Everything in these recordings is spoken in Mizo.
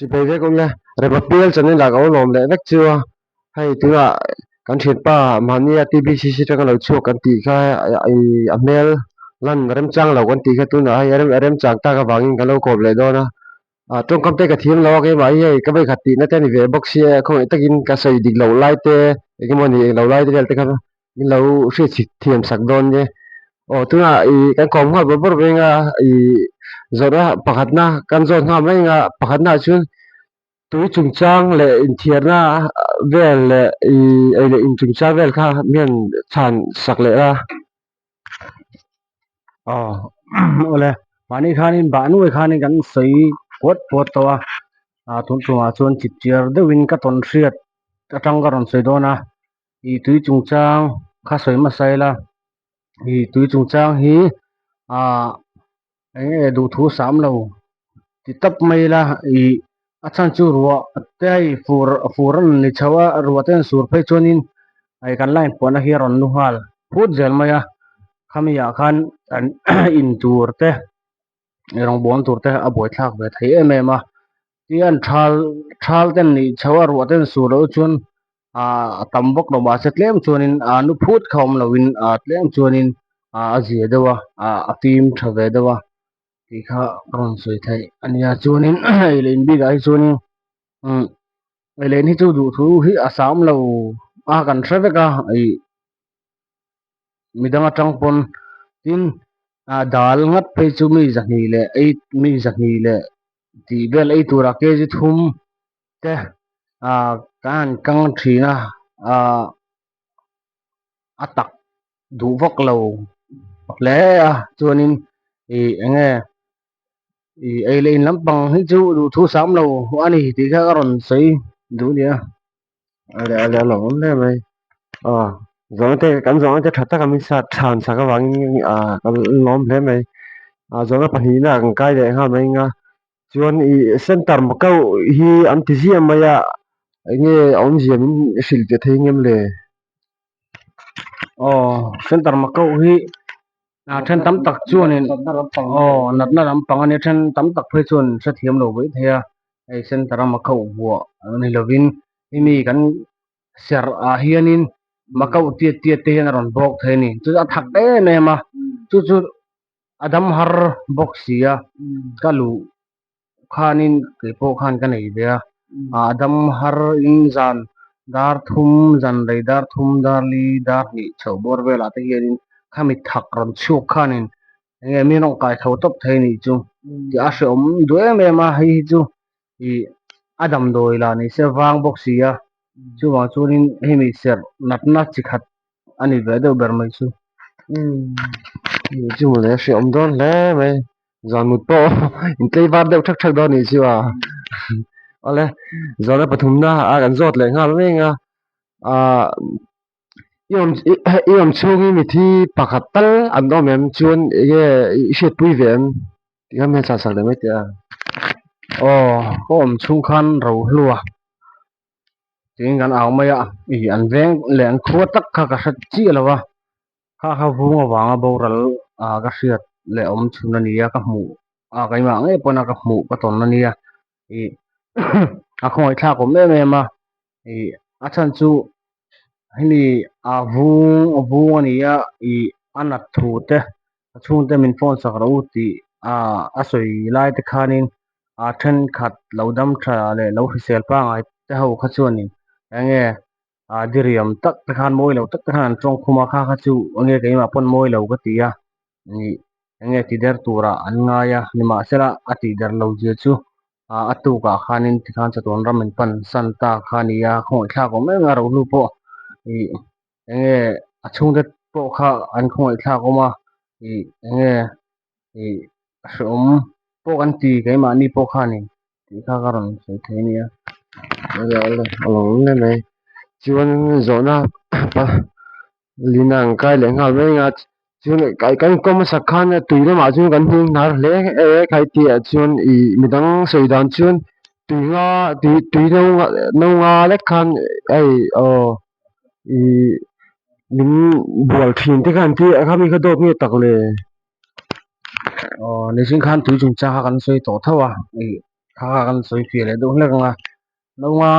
Chibai vek awm le, Rema Pial channel ah ka lo lawm leh vek chu a, hei tunah kan thianpa mahnia TBCC atanga lo chhuak kan tih kha ih a hmel lan remchang lo kan tih kha tunah hei a remchang tak avangin kan lo kawp leh dawn a, ah tawngkam te ka thiam lo a keimah hi hei ka vawikhat tihna te a ni ve bawk sia khawngaih takin ka sawi dik loh lai te engemaw ni eng lo lai te vel te kha min lo hriat thiam sak dawn nia. Aw tunah ih kan kawm nghal bawrh bawrh mai anga ih zawrhna pakhatna kan zawt nghal mai anga pakhatnaah chuan tui chungchang leh inthiarna vel leh ih ei leh in chungchang vel kha mian chhan sak leh a. Aw awle mahni khanin bah nuai khanin kan sawi puat puat tawh a ah tun tumah chuan chipchiar deuhin ka tawn hriat atang ka rawn sawi dawn a. Ih tui chungchang kha sawi hmasa ila ih tui chungchang hi ah eng nge duhthu sam lo ti tawp mai ila ih a chhan chu ruah te hei fur fur a rawn ni chho a ruah te an sur phei chuanin hei kan line puahna hi a rawn lu nghal phut zel mai a khami ah khan an in tur te rawngbâwl tur te a buaithlak ve thei em em a tin an thal thal te an nih chho a ruah te an sur loh chuan ah a tam vak lo mahse tlem chuanin ah nu phut kha awm loin ah tlem chuanin ah a zia deuh a ah a fim tha ve deuh a tih kha ka rawn sawi theih a nia chuanin ei leh in bikah hi chuanin umm ei leh in hi chu duhthu hi a sam lo a kan hre vek a ih midang atang pawn tin ah dal ngat phei chu mi zahnih leh ei mi zahnih leh tih vel ei turah kg thum te ah kan han kang thin a ah a tak duh vak lo hle a chuanin ih eng nge ih ei leh in lampang hi chu duhthu sam lo a ni tih kha ka rawn sawi duh a nia. A leh a leh a lo awm hle mai aw zawhna te kan zawhna te tha taka min sat chhan sak avangin ah ka lawm hle mai ah zawhna pahnihna kan kai leh nghal mai anga Chuan ih center Macau hi an ti ziah mai a, eng nge a awmzia min hrilh teh thei ngem le? Aw center Macau hi a then tam tak chuanin aw natna lampang a nia then tam tak phei chuan hrethiam lo mai thei a, hei center a Macau vuah ni lovin hemi kan serh ah hianin Macau tiat tiat te hian a rawn bawk thei a ni, chu chu a thak em em a, chu chu. A dam har bawk si a, ka luh khanin kei pawh khan ka nei ve a, a dam har in zan dar thum zan rei dar thum dar li dar hnih chhoh bawr velah te hianin khami thak rawn chhuak khanin eng nge mi rawng kai tho tawp thei a nih chu tih a hrehawm duh em em a, hei hi chu ih a damdawi lah ni se vang bawk si a, chuvang chuanin hemi serh natna chi khat a ni ve deuh ber mai chu. Umm chu mawle a hriat awm dawn hle mai zan mut pawh in tlei var deuh thak thak dawn anih chu a awle zawhna pathumna a kan zawt leh nghal mai ang a ah i awm i awm chhung hi mithi pakhat tal an awm em chuan enge i hriatpui ve em tih kha hmel chhan sak leh mai teh a. Aw ka awm chhung khan rohlua. Tiin kan au mai a, ih an veng leh an khua tak kha ka hre chiah lo a, kha kha vung avanga boral ah ka hriat leh awm chhun a ni a, ka hmuh a keimah ngei pawn a ka hmuh ka tawn a nia, ih a khawngaih thlak awm em em a, ih a chhan chu hemi a vung vung a ni a, ih a nat thu te a chhungte min phone sak rawh u tih ah a sawi lai te khanin a thenkhat lo dam tha leh lo hrisel pangai te ho kha chuanin enge ah diriam tak te khan mawi lo tak te khan an tawng khum a kha kha chu enge keimah pawn mawi lo ka ti a ih enge ti der turah an ngai a nimahsela a tih der lo zia chu ah a tukah khanin tikhan chatuan ram in pan san ta kha a ni a khawngaih thlak awm em a rohlu pawh ih enge a chhungte pawh kha an khawngaih thlak awm a ih enge ih hreawm pawh kan ti keimahni pawh khanin tih kha ka rawn sawi thei a nia. Awle awle a lo awm hle mai chuan zawhna pa lina ang kai leh nghal mai ang a chuan kai kan kawm hmasak khan tui lamah chuan kan hming hnar hle e khai tih ah chuan ih midang sawi dan chuan tui nga tui tui no no nga lek khan hei aw. Ih min bual thin te khan ti a khami kha dawt nge tak le. Aw nichin khan tui chungchang kha kan sawi tawh tho a ih Kha kha kan sawi fiah leh deuh hlek ang a no nga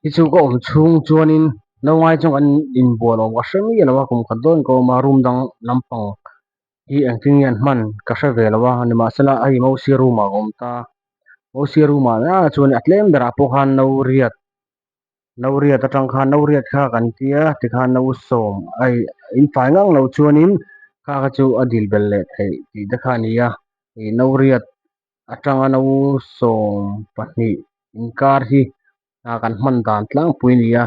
hi chu ka awm chhung chuanin no nga hi chuan kan inbual awm ka hre miah lo a kum khat dawn ka awm a room dang lampang hi engtin nge an hman ka hre ve lo a nimahsela hei mosia room ah ka awm ta mosia room ah ah chuan a tlem berah pawh khan no riat no riat atang khan no riat kha kan tia tikhan no sawm a in fai ngang lo chuanin kha kha chu a dil belh leh theih tih te kha a ni a ih no riat atanga no 12 inkar hi ah kan hman dan tlangpui a ni a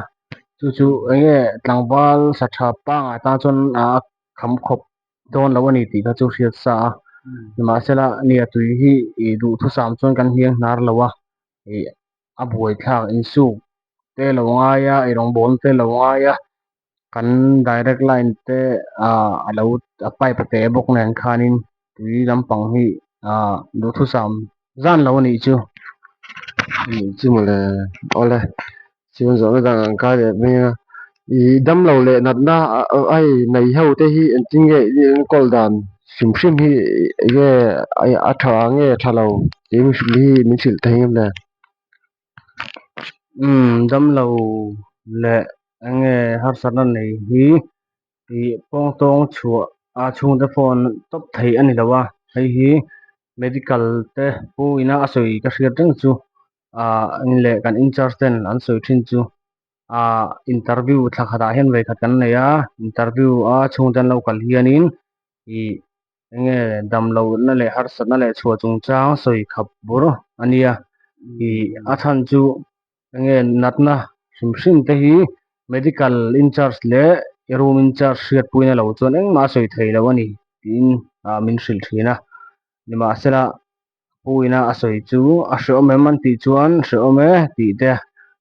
chu chu eng nge tlangval sa tha pangai tan chuan ah kham khawp dawn lo a ni tih kha chu hriat sa a nimahsela nia tui hi ih duhthusam chuan kan hniang hnar lo a ih a buaithlak insuk te lo ngai a ei rawngbawl te lo ngai a kan direct line te ah a lo a pipe a teh bawk nen khanin tui lampang hi ah duhthusam zan lo a nih chu. Anih chu mawle awle chuan zawhna dang an kai leh mai a ih damlo leh natna hei nei ho te hi engtin nge i enkawl dan hrim hrim hi enge a tha nge tha lo tih hi min hrilh thei em le. Umm damlo leh enge harsatna nei hi ih pawng tawng chhuah a chhungte phone tawp theih a ni lo a hei hi medical te pu ina a sawi ka hriat reng chu ah leh kan incharge ten an sawi thin chu ah interview thla khatah hian vawikhat kan nei a interview a chhungte an lo kal hianin ih enge damlohna leh harsatna leh chhuah chungchang sawi khap bur a nia ih a chhan chu enge natna hrim hrim te hi medical incharge leh room incharge hriatpuina lo chuan engmah a sawi thei lo a ni tiin ah min hrilh thin a nimahsela puina a sawi chu a hrehawm em an tih chuan hrehawm e tih te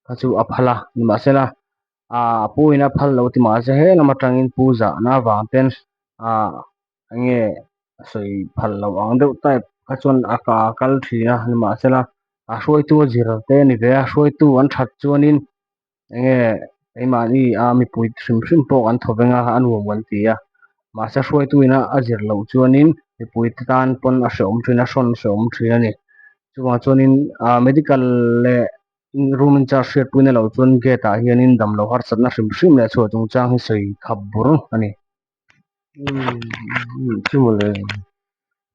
kha chu a phal a nimahsela ah puina a phal lo ti mahse he lam atangin pu zahna avang ten ah enge a sawi phal loh ang deuh type kha chuan a kal thin a nimahsela a hruaitu a zir te a ni ve a hruaitu an that chuanin enge keimahni a mipui hrim hrim pawh an thaw veng a a nuam kan ti a mahse hruaitu ina a zir loh chuanin mipui te tan pawn a hrehawm thin a hrawn hrehawm thin a ni chuvang chuanin ah medical leh room incharge hriatpuina loh chuan gate ah hianin damlo harsatna hrim hrim leh chhuah chungchang hi sawi khap bur a ni. Chu mawle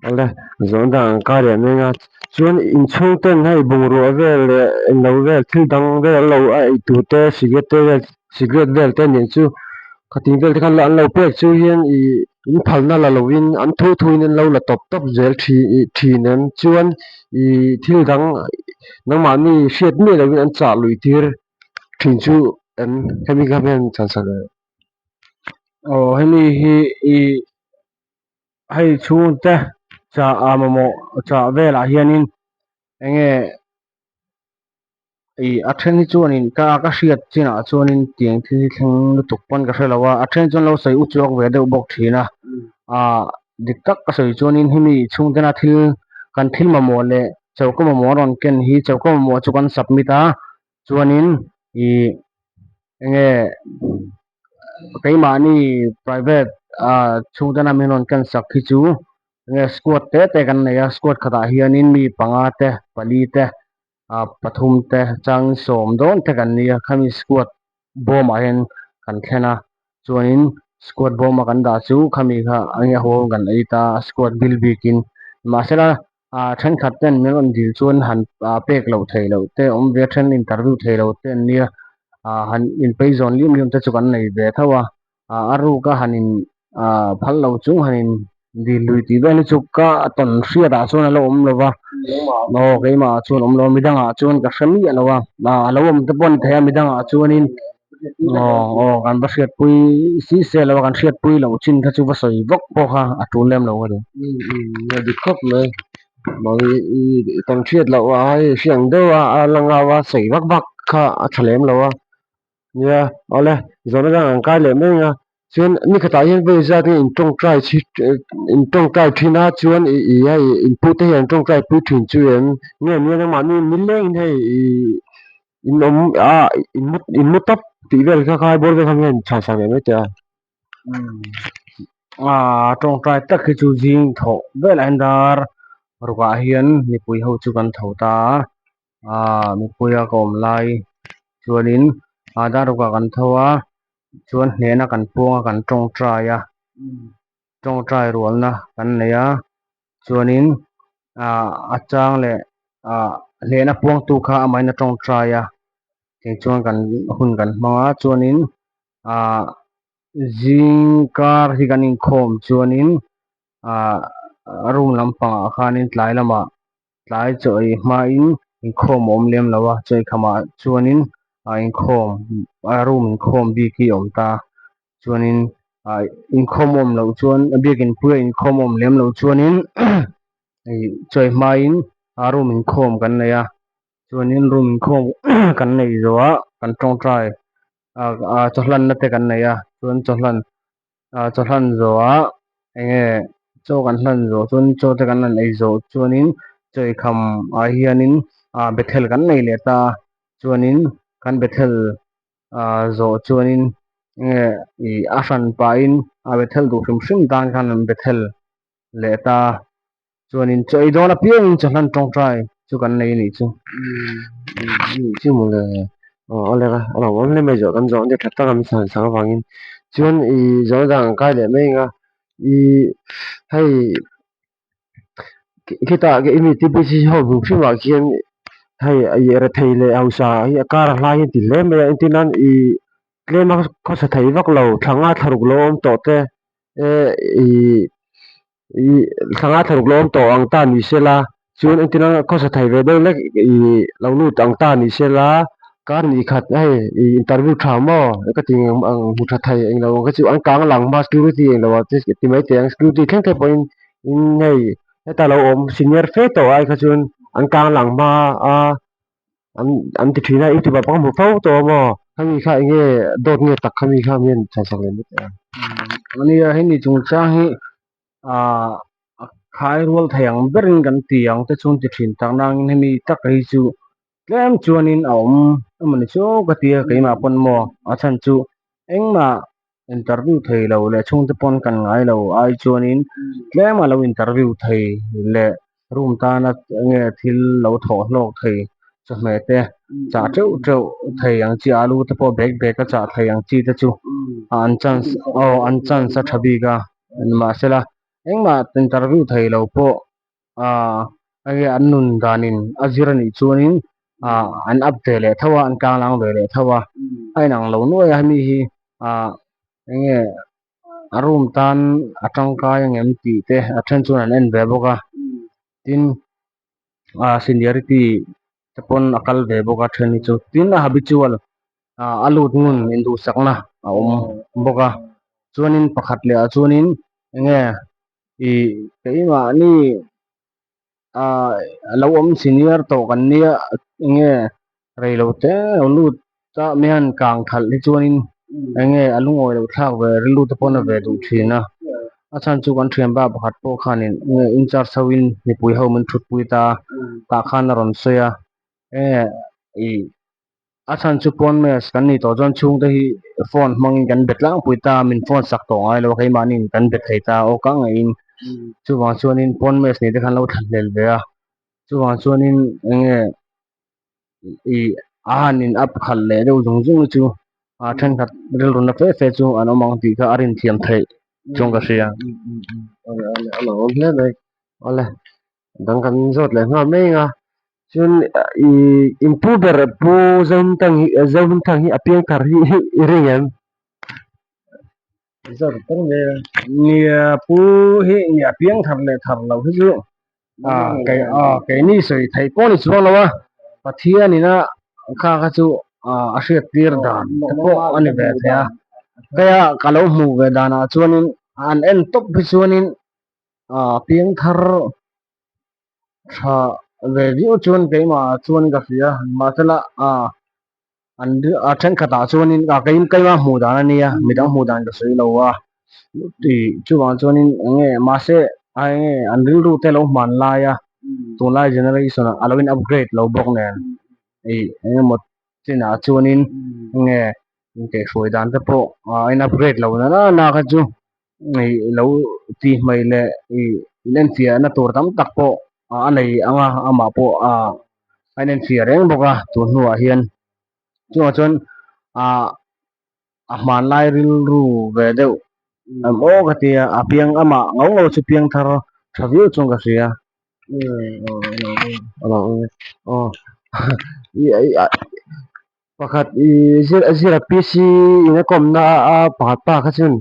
awle zawhna dang an kai leh mai a chuan inchhung ten hei bungrua vel leh englo vel thil dang vel an lo a ei tur te cigarette te vel cigarette vel te nen chu khatin vel te khan an lo pek chu hian ih in phalna la lovin an thu thu in an lo la tawp tawp zel thin em chuan ih thil dang nangmahni hriat miah lovin an chah luih tir thin chu em hemi kha hian chhan sak leh. Aw hemi hi ih hei chhungte chah ah mamawh chah velah hianin enge ih a then hi chuanin ka ka hriat chinah chuanin tiang thil hi thleng lutuk pawn ka hrelo a a then chuan lo sawi uchuak ve deuh bawk thin a ah dik tak ka sawi chuanin hemi chhungtena thil kan thil mamawh leh choka mamawh a rawn ken hi choka mamawh chu kan submit a chuanin ih enge keimahni private ah chhungtena min rawn ken sak hi chu enge squad te te kan nei a squad khatah hianin mi panga te pali te ah pathum te chang sawm dawn te kan nia khami squad bawmah hian kan thlen a chuanin squad bawma kan dah chu khami kha enge haw kan ei ta a squad bil bikin mahsela ah thenkhat ten min rawn dil chuan han ah pek loh theih loh te awm ve a then interview theih loh te an nia ah han inpei zawn liam liam te chu kan nei ve tho a ah a ruk a han in ah phal lo chung han in dil lui tih vel hi chu ka tawn hriat ah chuan a lo awm lo va aw keimah ah chuan awm lo a midangah chuan ka hre miah lo a ah a lo awm te pawh a ni thei a midangah chuanin aw aw kan va hriatpui si se lo a kan hriatpui loh chin kha chu va sawi vak pawh kha a tul lem lo a ni. A dik khawp mai mahni i kan hriat loh a hei hriat ang deuh a a lang au a sawi vak vak kha a tha lem lo a nia awle zawhna dang an kai leh mai ang a chuan ni khatah hian vawi zat nge in tawngtai in tawngtai thin a chuan ih ih hei in pu te hian an tawngtai pui thin chu em nge nia nangmahni nilengin hei ih in awm a in mu in mu tawp tih vel kha khai bawr vel kha hian chhan sak leh mai teh a. Aaa tawngtai tak hi chu zing thawh velah hian dar rukah hian mipui ho chu kan tho ta a. Aaa mipuia ka awm lai chuanin ah dar rukah kan tho a chuan hnehna kan puang a kan tawngtai a tawngtai rualna kan nei a chuanin ah a chang leh ah hnehna puangtu kha amahin a tawngtai a tichuan kan hun kan hmang a chuanin ah zing kar hi kan inkhawm chuanin ah room lampangah khanin tlai lamah tlai chaw ei hmain inkhawm a awm lem lo a chaw ei khamah chuanin ah inkhawm a room inkhawm bik hi a awm ta chuanin ah inkhawm a awm loh chuan biakin puia inkhawm a awm lem loh chuanin ih chaw ei hmain a room inkhawm kan nei a chuanin room inkhawm kan neih zawhah kan tawngtai ah ah chawhlanna te kan nei a chuan chawhlan ah chawhlan zawhah eng nge chaw kan hlan zawh chuan chaw te kan han ei zawh chuanin chaw ei kham ah hianin ah bethel kan nei leh ta a chuanin kan bethel ah zawh chuanin eng nge ih a hran pahin a bethel duh hrim hrim tan khan an bethel leh ta a. Chuanin chaw ei dawn apiangin chawhlan tawngtai chu kan nei a nih chu. Nih chu mawle aw a lek a a lo awm hle mai zawh kan zawh nia tha tak a min chhan sak avangin chuan ih zawhna dang an kai leh mai ang a ih hei khitah imi TBCC ho hmuh hrim ah khian hei ih rethei leh hausa hi a kar a hlai hi a ti hle mai a entir nan ih tlem a khawsa thei vak lo thla nga thla ruk lo awm tawh te ih. Ih thla nga thla ruk lo awm tawh ang ta ni sela chuan entir nan khawsa thei ve deuh lek ih lo lut ang ta ni sela kar ni khat hei ih interview tha maw ka ti ang hmu tha thei englo ang kha chu an kang lang hma security englo ah te ti mai teh ang security thleng thleng pawhin in hei heta lo awm senior fe tawh ai kha chuan an kang lang hma a an an ti thin a youtube ah pawh ka hmu fo tawh a maw khami kha eng nge dawt nge tak khami kha mi an chhan sak leh mai teh a. Nia hemi chungchang hi ah a khai rual thei ang berin kan ti ang te chuan ti thin tak nangin hemi tak hi chu tlem chuanin a awm emawni chu ka ti a keimah pawn maw a chhan chu engmah interview thei lo leh chhungte pawn kan ngai lo ai chuanin tlem a lo interview thei leh room tana enge thil lo thawh hlawk thei chawhmeh te chah teuh teuh thei ang chi alu te pawh bag bag a chah thei ang chi te chu an chance aw an chance a tha bik a nimahsela engmah interview thei lo pawh ah enge an nun danin a zir a nih chuanin ah an up ve leh tho a an tlanglang ve leh tho a a inang lo nuai a hemi hi ah enge a room tan a tangkai angem tih te a then chuan an en ve bawk a tin ah seniority te pawn a kal ve bawk a then hi chu tin a habitual ah a lut ngun induhsakna a awm bawk a chuanin pakhat leh ah chuanin enge ih keimahni ah lo awm senior tawh kan nia enge reilo te lo lut ta mai hian kang thalh hi chuanin enge a lungawi loh thlak ve rilru te pawh a na ve duh thin a a chhan chu kan thianpa pakhat pawh khanin enge incharge ho in mipui ho min thutpui ta tah khan a rawn sawi a enge ih. A chhan chu pawn mess kan nih tawh chuan chhungte hi phone hmangin kan be tlangpui ta a, min phone sak tawh ngai lo a, keimahniin kan be thei ta a, aw ka ngeihin chuvang chuanin pawn mess nih te khan lo thlahlel ve a, chuvang chuanin eng nge ih a han in up khalh leh deuh zung zung hi chu a thenkhat rilru na fe fe chu an awm ang tih kha a rinthiam theih chuan ka hria. A lo awm hle mai, awle. Dang kan zawt leh nghal mai ang a chuan ih in pu ber pu Zohimthang hi Zohimthang hi a piang thar hi i ring em? Zawt ta mai a. Nia pu hi nia piang thar leh thar loh hi chu ah kei ah keini sawi theih pawh ni chuang lo a Pathian ina kha kha chu ah a hriat tir dan te pawh a ni ve thei a keia ka lo hmuh ve danah chuanin an en tawp hi chuanin. Ah piangthar tha ve viau chuan keimah chuan ka hria mahsela ah an a thenkhatah chuanin ah kei keimah hmuh dan a nia midang hmuh dan ka sawi lo a tih chuvang chuanin eng nge mahse a eng nge an rilru te lo hman lai a tunlai generation ah a lo in upgrade lo bawk nen ih eng emaw chinah chuanin eng nge inkaihhruai dan te pawh a in upgrade lo na na kha chu. Ih lo tih hmai leh ih in enfiahna tur tam tak pawh a nei ang a amah pawh a. a inenfiah reng bawk a tun hnuah hian chungah chuan ah a hmanlai rilru ve deuh em aw ka tia a piang amah ngau ngau chu piang thar tha viau chuan ka hria. Pakhat i zir zira PC in a kawmna a pakhat pa kha chuan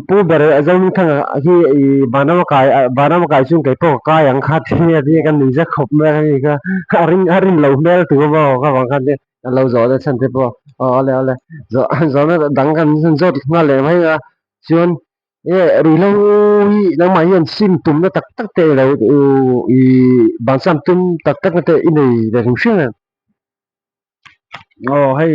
pu ber Zohmingthanga hi i vanram a kai vanram a kai chuan kei pawh ka kai ang kha ti a tia kan nuih zet khawp mai a ni kha a rin a rin loh hmel tur emaw ka vang khan te an lo zawh leh chhan te pawh aw awle awle zawh zawhna dang kan zawt nghal leh mai a chuan e ruihhlo hi nangmah hian sim tumna tak tak te ilo i bansan tum tak tak na te i nei ve hrim hrim em. Aw hei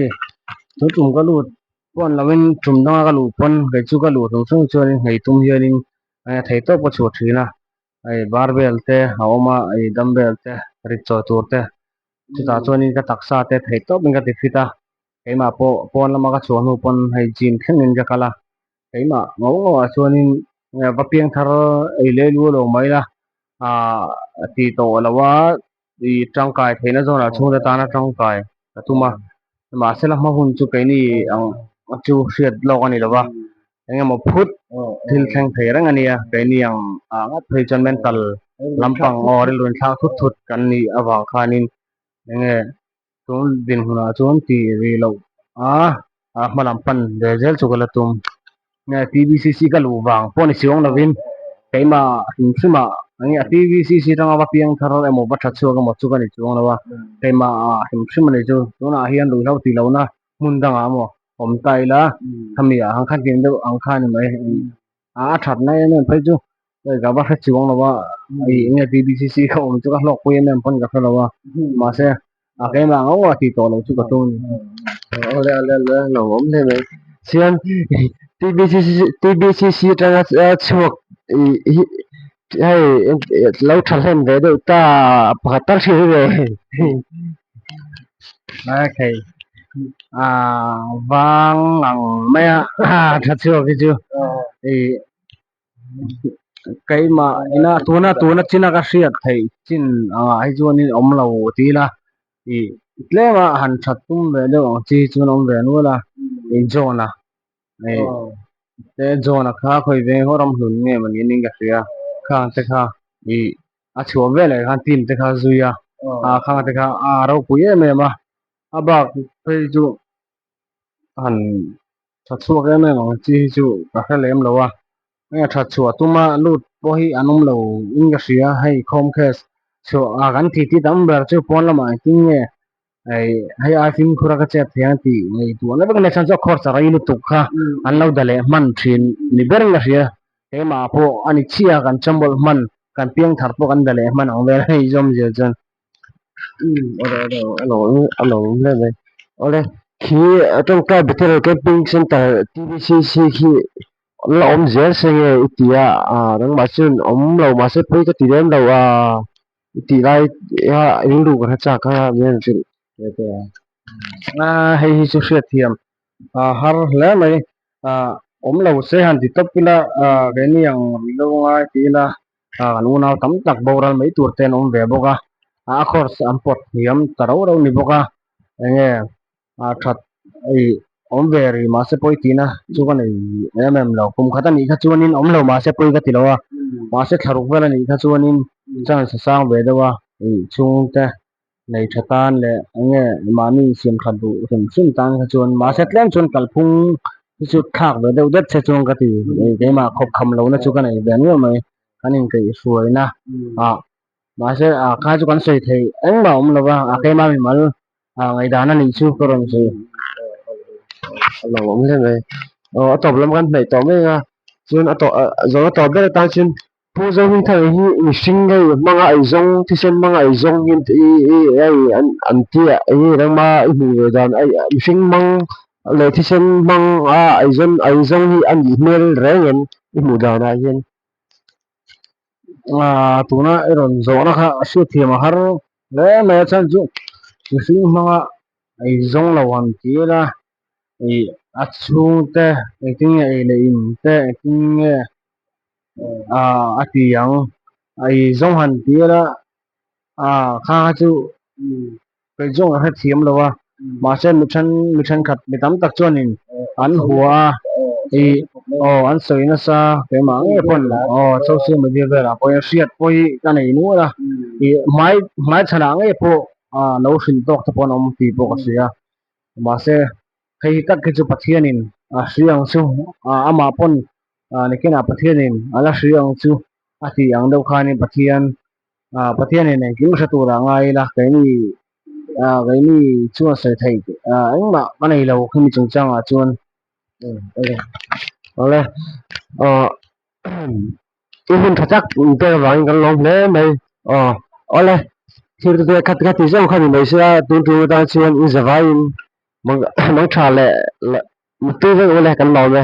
chu tum ka lut pawn lovin tum danga ka luh pawn kei chu ka luh hlum hlum chuanin hei tum hianin thei tawp ka chhuah thin a hei barbell te a awm a hei dumbbell te rit chawi tur te chutah chuanin ka taksa te thei tawpin ka ti fit a keimah pawh pawn lama ka chhuah hnu pawn hei gym thlengin ka kal a keimah ngau ngau ah chuanin va piang thar ei leh lu lo mai la ah ti tawh lo a. I tangkai theihna zawnah chhungte tana tangkai ka tum a, mahsela hma hun chu keini ang chu hriat lawk a ni lo va, eng emaw phut thil thleng thei reng a nia, keini ang ah ngat phei chuan mental lampang aw rilru inthlak thut thut kan nih avang khanin eng nge tun dinhmunah chuan tih rih loh a hma lam pan ve zel chu ka la tum. Nge TBCC ka luh vang pawh ni chiang lovin keimah hrim hrimah eng nge TBCC atanga va piang thar emaw va tha chhuak emaw chu ka ni chuang lo a, keimah hrim hrim a ni chu. Tunah hian ruihhlo tih lohna hmun dangah emaw awm ta ila khami ah ang khan tih deuh ang kha a ni mai. A thatna em em phei chu hei ka va hre chuang lo a, eng nge TBCC ka awm chu ka hlawkpui em em pawn ka hre lo a, mahse a keimah ngau a tih tawh loh chu ka tum a ni. Awle awle awle a lo awm hle mai. Chuan TBCC TBCC atanga chhuak ih hi hei lo tha hlen ve deuh ta pakhat tal hriat hi ve. Okay. Vang ang mai a tha chhuak hi chu ih keimah ina tuna tuna china ka hriat theih chin angah hi chuanin awm lo ti ila ih tlem a han that tum ve deuh ang chi chuan awm ve nual a ih John a ih te John a kha khawi veng haw ramhlun nge mawni niin ka hria khang te kha ih a chhuah veleh khan team te kha zui a ah khang te kha a ropui em em a a bak phei chu han tha chhuak em em ang chi hi chu ka hre lem lo a heng tha chhuah tuma lut pawh hi an awm lo in ka hria hei khawm case chhuah ah kan tih tih tam ber chu pawn lamah engtin nge hei hei ai fimkhur a ka chet thei ang tih ngaihtuah na vek a nia chuan chu a khawrsa rei lutuk kha an lo da leh hman thin ni berin ka hria keimah pawh a ni chiah a kan chawmawlh hman kan piangthar pawh kan da leh hman ang vel hei zawm zel chuan. A lo awm hle mai awle khi tawngtai Bethel camping center T_B_C_C khi la awm zel se nge i ti a ah nangmah chuan awm lo mahse pawi ka ti lem lo a i tih lai a rilru ka hre chak a min rawn hrilh ve teh a. A hei hi chu hriatthiam a har hle mai a awm lo se han ti tawp ila a keini ang ruihhlo ngai ti ila Kan unau tam tak boral mai tur te an awm ve bawk a, a course an pawt hniam ta rau rau ni bawk a, enge a that ih awm ve rih mahse pawi tihna chu ka nei em em lo, kum khat a nih kha chuanin awm lo mahse pawi ka ti lo a, mahse thla ruk vel a nih kha chuanin chance a sang ve deuh a, ih chhungte nei tha tan leh enge mahni siam that duh hrim hrim tan kha chuan mahse tlem chuan kalphung hi chu thlak ve deuh det se chuan ka ti keimah khawp kham lohna chu ka nei ve nual mai kan inkaihhruaina ah mahse ah kha chu kan sawi theih engmah a awm lo va a keimah mimal ah ngaihdan a nih chu ka rawn sawi. A lo awm hle mai aw a tawp lam kan hnaih tawh mai a chuan a tawh zawhna tawp ber atan chuan Pu Zohmingthanga hi mihring hei hmanga eizawng thisen hmanga eizawng hi hei an ti a eng nge nangma i hmuh ve dan mihring hmang leh thisen hmang a eizawn eizawng hi a nih hmel reng em i hmuh danah hian. Aaa tuna i rawn zawhna kha a hriatthiam a har hle mai a chhan chu mihring hmanga eizawng lo han ti ila ih a chhungte engtin nge ei leh in te engtin nge ah a ti ang ei zawng han ti ila ah kha kha chu Kei chuan ka hrethiam lo a, mahse mi then mi thenkhat mi tam tak chuanin an hua a, ih aw an sawi nasa keimah ngei pawn aw social media velah pawhin hriat pawh hi ka nei nual a, ih hmai hmai chhanah ngei pawh ah lo hrilh tawk te pawh an awm tih pawh ka hria, mahse hei tak hi chu Pathianin a hria ang chu ah amah pawn ah nikinah Pathianin a la hria ang chu a tih ang deuh khanin Pathian Ah Pathianin engkim hre tur ah ngai ila keini ah keini chuan sawi theih ah engmah ka nei lo khimi chungchang ah chuan Awle aw i hun tha tak in pek avangin kan lawm hle mai aw awle thil te khat khat ti zawng kha ni mai sia tun tum atan chuan i zavaiin mang tha leh mutui vek awle kan lawm e.